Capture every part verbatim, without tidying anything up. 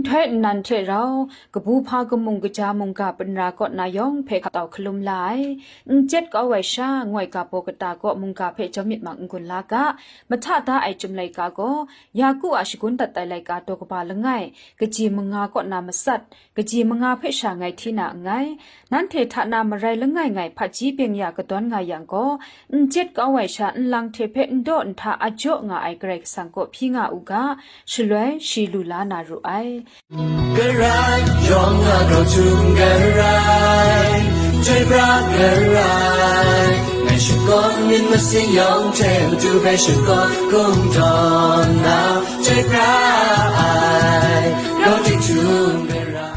Nhtoi nnan hte rau, kabu hpa kamung kaja mungga panra kaw na yawng hpe hkap tau hkalum la ai. N jet kau ai sha, ngoi ga baw kata kaw mungga hpe jawm myit mak n gun la ga. Mahta da ai Chyum laika gaw, Yaku a shagun dat ai laika daw kaba langai, kaji manga kaw na matsat, kaji manga hpe sha ngai hti na nngai. Nanhte hta na marai langai ngai hpaji byeng-ya kadawn nga yang gaw, n jet kau ai sha nlang hte hpe n daw n hta a jaw nga ai Karai Kasang kaw hpyi nga u ga, shaloi shi lu la na ru ai. Karai yawng a grau htum Karai, chyoi pra Karai, ngai shakawn myit masin yawng hte matu hpe shakawn kungdawn na, chyoi pra ai, grau dik htum Karai.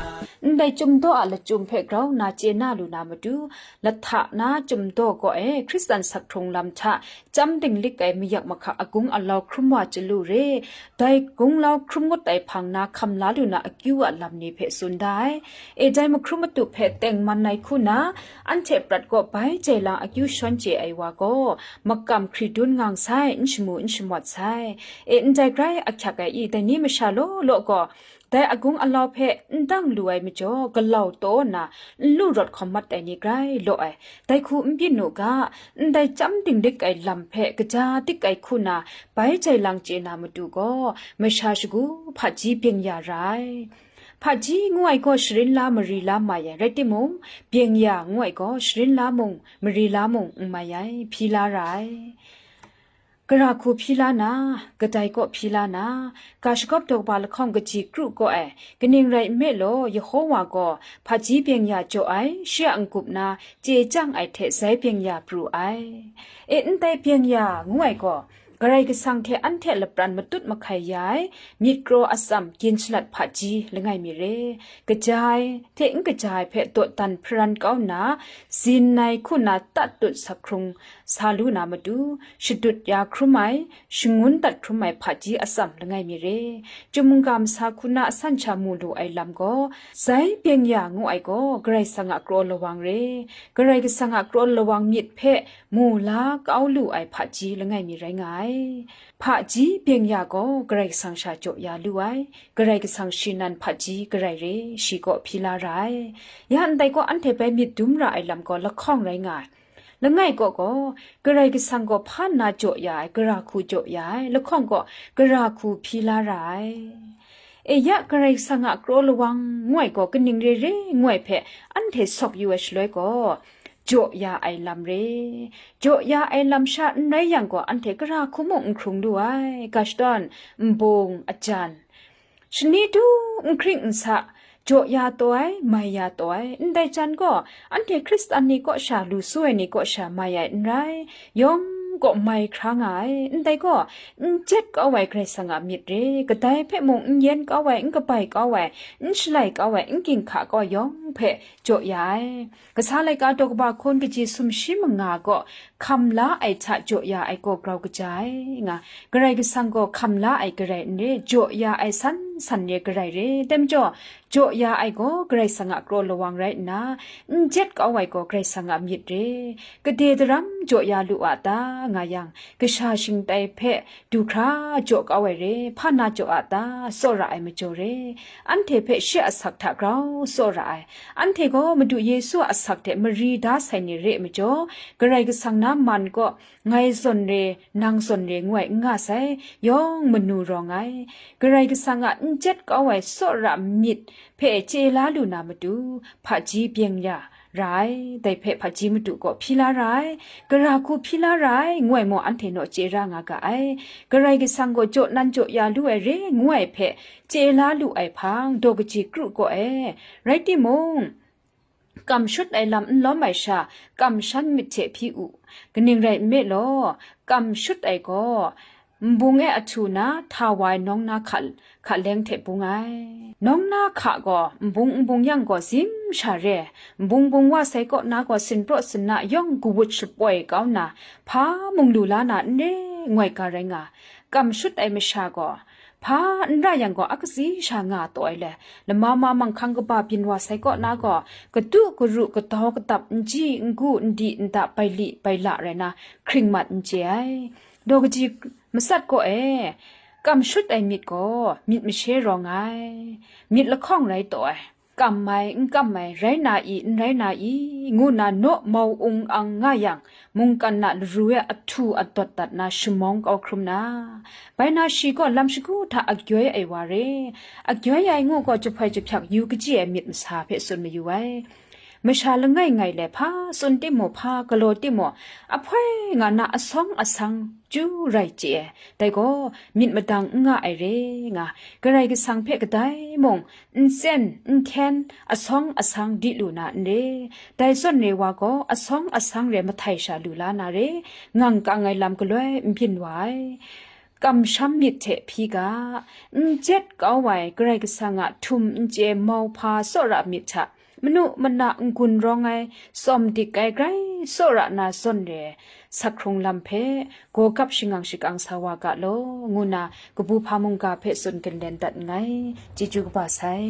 Ndai Chyum daw a lachyum hpe grau nna chye na lu na matu, lahta na Chyum daw kaw e Hkristan sak hkrung lam hta chyam dinglik ai mayak mahka agung alau hkrum wa chyalu re, dai gunglau hkrum ngut ai hpang na hkam la lu na akyu a lam ni hpe tsun da ai. E, dai mahkrum matup hpe tengman ai hku na, anhte prat kaw bai jai lang akyu shawn chye ai wa gaw, makam hkridun ngang sai, n shamu n shamawt sai. E, ndai grai ahkyak ai i, dai ni masha law law gaw, dai agung alau hpe n dang lu ai majaw, galau taw nna n lu rawt hkawm mat ai ni grai law ai. Dai hku n byin u ga, ndai chyam dinglik ai lam hpe kaja dik ai hku na, bai jai lang chye na matu gaw, masha shagu hpaji byeng-ya ra ai. Hpaji ngu ai gaw sharin la mari la mai ai, rai timung, byeng-ya ngu ai gaw sharin la mung, mari la mung n mai ai, hpyi la ra ai. Gara hku hpyi la na, kadai kaw hpyi la na, ga shagawp daw kaba lahkawng kaji kru kaw ai, kaning rai nme law, Yehowa gaw hpaji byeng-ya jaw ai, shi a n-gup na chye chyang ai hte sai byeng-ya pru ai. E, ndai byeng-ya ngu ai gaw, Karai Kasang hte anhte lapran matut mahkai ya ai, myit kraw atsam gyin shalat hpaji langai mi re, kaja ai hte n kaja ai hpe dawdan hparan kau nna, zin ai hku na tat tut sak hkrung sa lu na matu, shadut ya hkrum ai, shangun dat hkrum ai hpaji atsam langai mi re. Chyum mungga masa hku na asan sha mu lu ai lam gaw, sai byeng-ya ngu ai gaw, Karai Kasang a kraw lawang re. Karai Kasang a kraw lawang myit hpe mu la kau lu ai hpaji langai mi rai nga ai. Hpaji byeng-ya gaw Karai Kasang sha jaw ya lu ai, Karai Kasang shi nan hpaji garai re, shi kaw hpyi la ra ai. Ya ndai gaw anhte bai myit dum ra ai lam gaw lahkawng rai nga ai. Langai kaw gaw, Karai Kasang gaw hpa nna jaw ya ai, gara hku jaw ya ai, lahkawng gaw gara hku hpyi la ra ai. E ya, Karai Kasang a kraw lawang ngu ai gaw kaning re re ngu ai hpe anhte sawk yu ai shaloi gaw, jaw ya ai lam re. Jaw ya ai lam sha n rai yang gaw, anhte gara hku mung n hkrung lu ai, ga shadawn, nbung, ajan, shani du n hkring n sa, jaw ya taw ai, mai ya taw ai, ndai jan gaw, anhte Hkristan ni kaw sha, lu su ai ni kaw sha mai ai n rai, yawng kaw mai hkra nga ai, ndai gaw, n jet kau ai Karai Kasang a myit re, kadai hpe mung n yen kau ai, n kabai kau ai, n shalai kau ai, n ginhka kau ai yawng hpe jaw ya ai. Kasa laika daw kaba hkun kaji sumshi manga gaw hkam la ai hta jaw ya ai gaw grau kaja ai nga, Karai Kasang gaw hkam la ai garai n re, jaw ya ai san san re garai re, dai majaw, jaw ya ai gaw Karai Kasang a kraw lawang rai nna, n jet kau ai gaw Karai Kasang a myit re. Gade daram jaw ya lu a ta, nga yang, kasha shingtai hpe du hkra jaw kau ai re, hpa na jaw a ta, tsawra ai majaw re, anhte hpe shi a asak hta grau tsawra ai, anhte gaw Madu Yesu a asak hte mari da sai ni re ai majaw, Karai Kasang na man kaw, ngai zawn re, nang zawn re, ngu ai n nga sai, yawng manu rawng ai, Karai Kasang a n jet kau ai tsawra myit hpe chye la lu na matu, hpaji byeng ya, ra ai, dai hpe hpaji madu kaw hpyi la ra ai, gara hku hpyi la ra ai, ngu ai maw anhte naw chye ra nga ga ai. Karai Kasang gaw jaw nan jaw ya lu ai re, ngu ai hpe chye la lu ai hpang, daw kaji kru kaw e. Rai timung, kam shut ai lam n lawm ai sha, kamshan myit hte hpyi u. Kaning rai nme law, kam shut ai gaw, nbung e ahtu na hta wa ai nawng na hka, hka leng hte bung ai. Nawng na hka gaw nbung n bung yang gaw zim sha re, nbung bung wa sai kaw na gaw sinpraw sinna yawng kawut shapoi kau nna, hpa mung lu la na n re, ngu ai ga rai nga. Kam shut ai masha gaw, hpa n ra yang gaw, akatsi sha nga taw ai le, lama ma manghkang kaba byin wa sai kaw na gaw, kadu karu kadau kadap n ji n gu n di n da bai li bai la rai na, hkring mat n chye ai. Daw kaji matsat kaw e, Kam shut ai myit gaw myit mashe rawng ai, myit lahkawng rai taw ai, kam ai, n kam ai, rai na i, n rai na i, ngu nna naw mau ung ang nga yang, mungkan a laru e ahtu adawt dat na shamawng kau hkrum na, bai na shi gaw lam shagu hta agyoi ai wa re, agyoi ai ngu gaw jahpoi jahpyak yu kaji ai myit masa hpe tsun mayu ai. Masha langai ngai le hpa tsun timung, hpa galaw timung, ahpoi nga na asawng asang chyu rai chye ai. Dai gaw myit madang n nga ai re nga, Karai Kasang hpe kadai mung n tsen n hkyen asawng asang di lu na n re. Dai zawn re wa gaw asawng asang re mahtai sha lu la na re, ngang kang ai lam galoi n byin wa ai. Kamsham myit hte hpyi ga, n jet kau ai Karai Kasang a htum n chye mau hpa tsawra myit hta, manu mana n-gun rawng ai, tsawm dik ai grai tsawra na zawn re, sak hkrung lam hpe gawgap shangang shakang sa wa ga law, ngu nna kabu hpa mungga hpe tsun ginlen dat nngai. Chyeju kaba sai.